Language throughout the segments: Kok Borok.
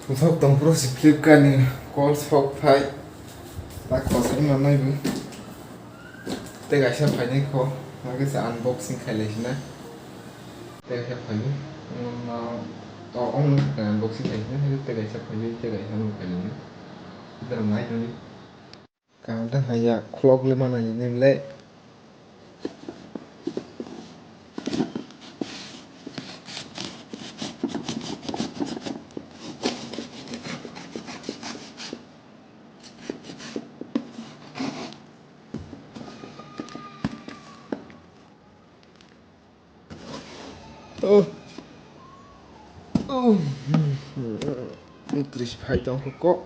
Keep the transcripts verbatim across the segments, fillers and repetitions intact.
Sok tong phuru si Flipkart ni call sok phai. Tak kosa ma nai bo. Tei kaisa phainai kho. Nang khe sa unboxing khai lai sina. Tei kaisa phainai. Ono to ono unboxing khai sina. Tei kaisa phainai, tei kaisa no khai lai sina. Dar nai nai. Kaham tang haya khulok le mana ni le. Oh. Oh. Tris phai tong kho.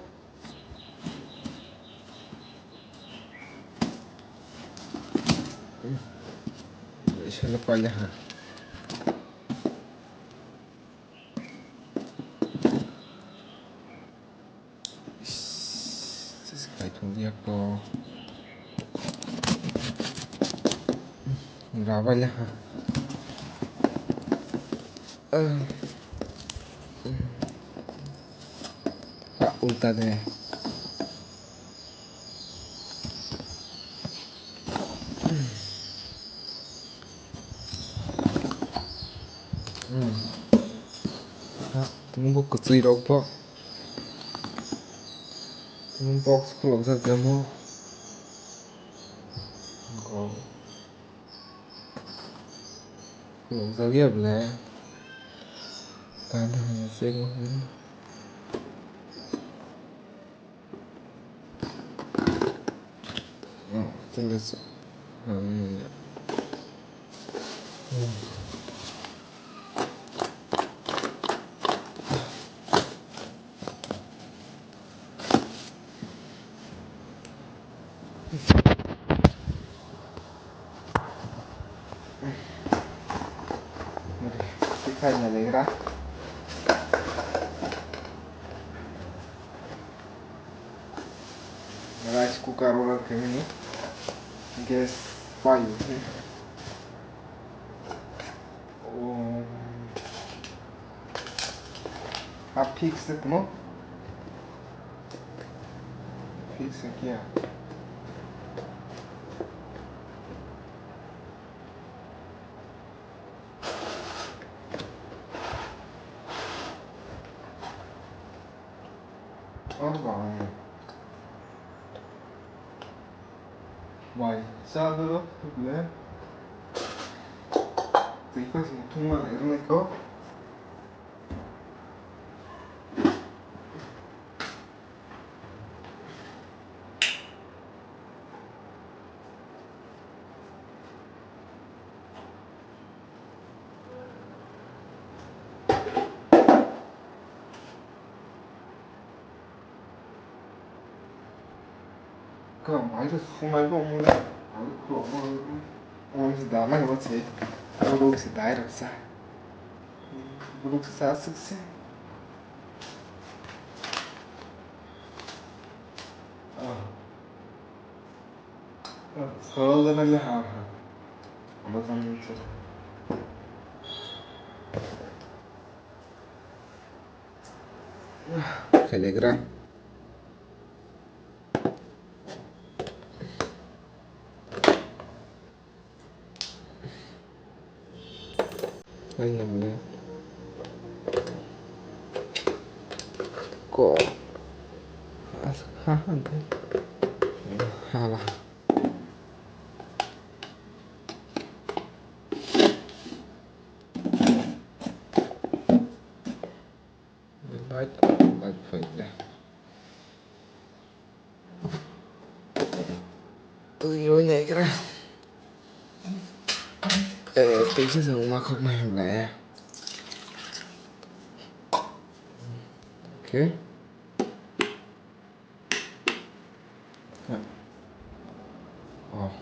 Selo paila ha. Sisi khai thung dia ko. Rabai le ha. Ah. Ah, ulta de. Hmm. Ha, tini bo kwchwi rok bo. Tini box khulok jak jamo. Go. Khulok jak ya ble. Tani hanya sego. Oh, tele se. Tikhaina legra. Rice cooker order khaimani. Gas fire. Oh. Ha fix de kuno. Fix kya? Oh, bang. Bai, sa do, le. Twi pa sing thung ma le, rung ko. Ka mai to sunai ko mo le. Ang ko mo. Ang si da mai mo che. Ang ko si dai ro sa. Buluk sa sik se. Ah. Solo jana le ha ha. Ano jana le. Khelegra. Ai nang le. Ko. As-, ha, ha, ha. Hala. Light, light fade. Twi roi nai kra. Eh, twi se jang ma khok nai hwnlai. Okay. Oh.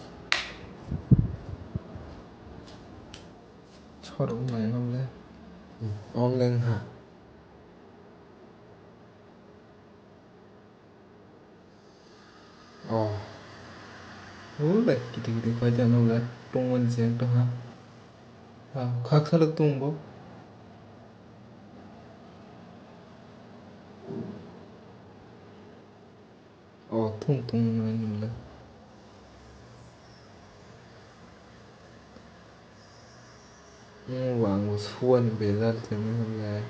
Chhor wng lai no le. Ong leng ha. Oh. Ule, kiting kiting koi jano le. Tungwan jeng to ha. Ah, khak salak tung bo. O thung thung nai nung le. Nwng bo ang bo suani bejal tongwi hwnlai.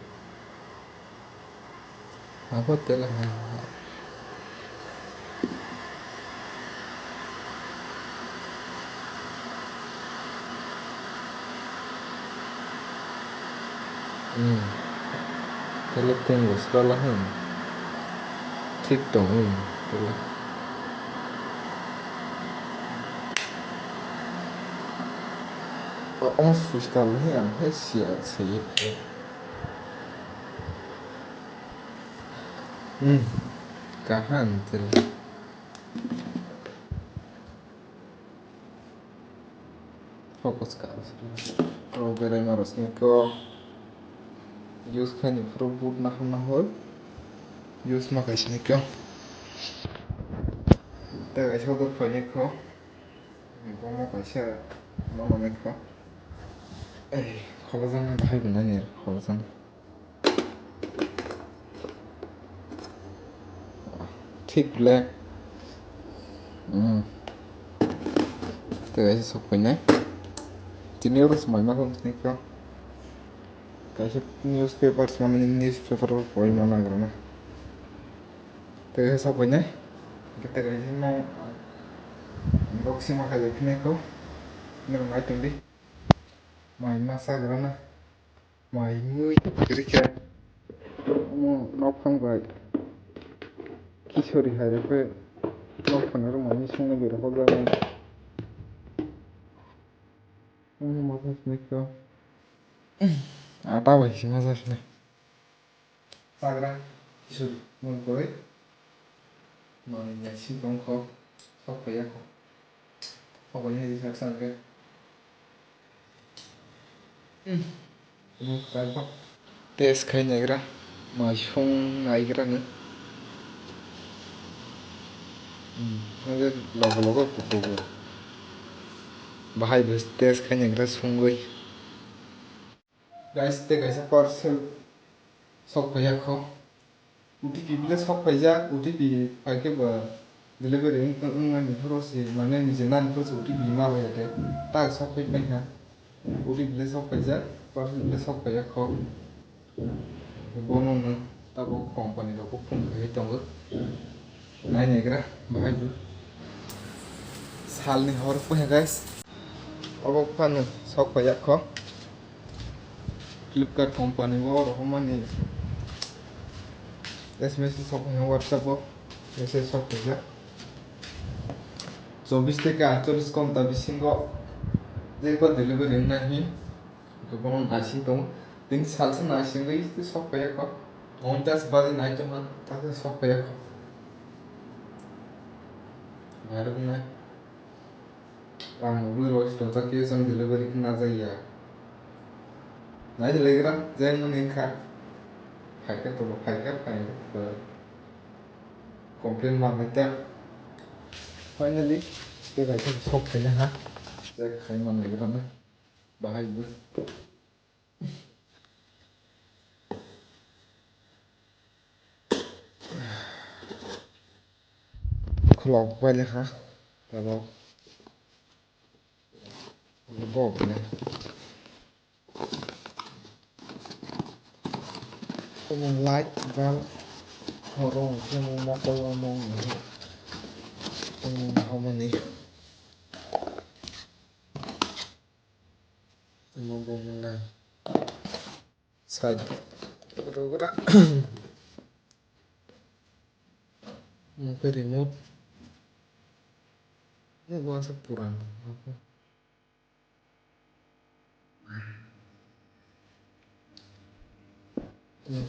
Abo tela ha. Hmm. Tele tengbo srala hwn. Thik tong, hmm. Tele. O, o switch ta le ang he sia se ye. Hmm. Kaham tele. Focus ka. Pro berai maro sini ko. Use khaini pro boot na ham na hoi. Use ma kai sini ko. Ta kai so ko phai ko. Ko ma kai sa. Ma ma ko. Ei, kholajang bahai bunani kholajang. Thik le. Hmm. Tei kaisa sok painai. Tini oro swmai ma kong tini kong. Kaisa newspaper swmani newspaper o poi ma nagrana. Tei kaisa sok painai. Tei kaisa no boxing ma khaijak phini kho. Nang nai tongdi. Mai ma sagrana. Mai mui kwrwi khe. Omo nokphang bai. Kisori hai rw khe. Nokphang rw mai mui songni bwrwi hokjagwi. Omo ma phai sini khe. Ata bai sima jasne. Sagra, kisori, mui kwrwi. Manwi naising tong kho, sok phaiya kho. Sok phaiya di sak sak khe. Hmm. Mui kwtal kho. Test khai naigra, mai song naigra ni. Hmm. Logo logo kutugo. Bahai bo test khai naigra songwi. Guys, tei kaisa parcel sok phaiya kho. O T P bile sok phaijak, O T P phai khe ba delivery wng, wng, wngmani phuru se, mane, nije nani phuru se O T P ma hoya khe, tak sok phai paikha. O T P le sok phaijak, parcel le sok phaiya kho. Bono no tabuk company rok phone khai tongo. Nai naigra bahai bo. Salni hor phaiya, guys. Obo phano sok phaiya kho. Flipkart company o rohormani S M S sok phaiya, WhatsApp o message sok phaijak. Chobbish theke aitcholish ghonta bisingo jeba delivery wngnai hwnwi bono naising tongo. Tini salsa naisingwi tei sok phaiya kho. Ponchash baji nai tongkha, tei sok phaiya kho. Nairwknai. Ang nugwi rw swngjak cash on delivery khe najak ya. Nai de legra, jeng mani wngkha. Phaikha to phaikha, phaikha to. Complain manwi ta. Finally, tei kaisa sok phaina ha. Check khai man legra na. Bahai bo. Khulok bai le ha. Tabok. Bok ne. Omo light bulb. Horo hwnkhe omo mokol omo wngkhe. Omo hamani. Omo bo mwnai. Side. Rwgra. Omo khe remote. Omo bo aswk puran.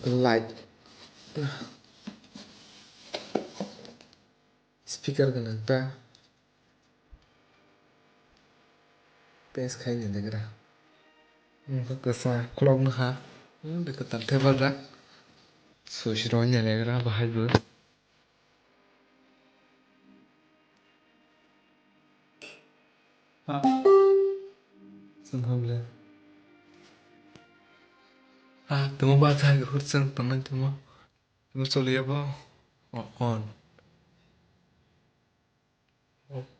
Light. Speaker gwnang ta. Test khai ni legra. Omo khe kwchang khulok nw ha. Omo de kwtal thepajak. Switch rw ni legra bahai bo. Ha. Chwng hamle. Ha, tamo ba thai hur chwng tongnai tamo. Tamo choliya bo. O, on.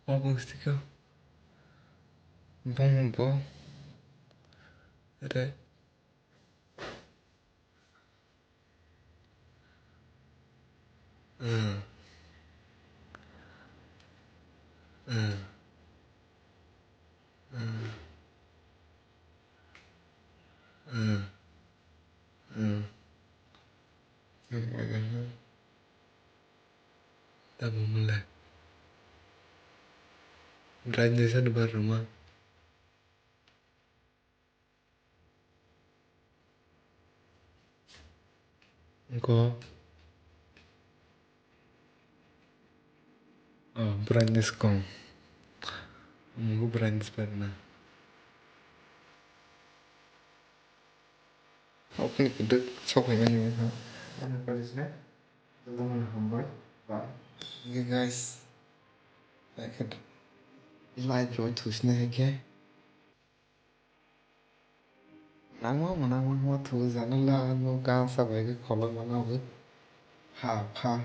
Obo wngkha bongni bo re. Tabuk mole. Brightness ano bar rwma. Go. Oh, brightness kong. Omo brightness bar na. Open kuduk sok hai mani ha. Ano palisne. Tadamana hambai. Bye. Okay guys. Like and join thusne hai khe. Nangma mwnangma thujana la ano gansa bai khe kholok mano bo. Pha pha.